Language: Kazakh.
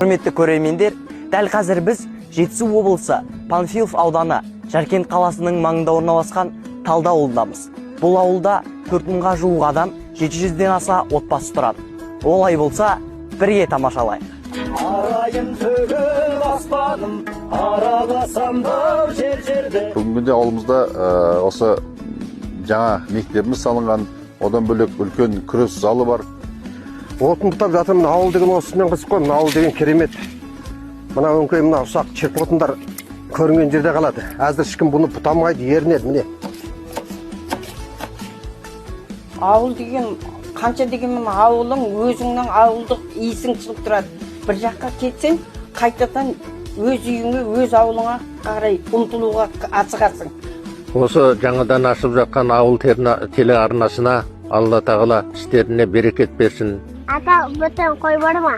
Құрметті көрермендер, дәл қазір біз Жетісу облысы Панфилов ауданы Жаркент қаласының маңында орналасқан Талды ауылындамыз. Бұл ауылда 4000-ға жуық адам, 700-ден аса отбасы тұрады. Олай болса, бірге тамашалайық. Арайым төгіл аспаным, араласам да жер жерді. Бүгінгі күнде ауылымызда осы жаңа мектебіміз салынған, одан бөлек үлкен күрес залы бар. Отын бұтап жатыр. Мына ауыл деген осымен қызық қой. Мына ауыл деген керемет. Мына өңкей мына ұсақ шіркін отындар көрінген жерде қалады. Әзір ешкім бұны бұтамайды, ерінеді, міне. Ауыл деген қанша дегенмен, ауылың өзіңнің ауылдық иісің шығып тұрады. Бір жаққа кетсең, қайтадан өз үйіңе, өз ауылыңа қарай ұмтылуға асығасың. Осы жаңадан ашып жатқан ауыл телеарнасына Алла Тағала істеріне берекет берсін. Ата, бүтін қой бар ма?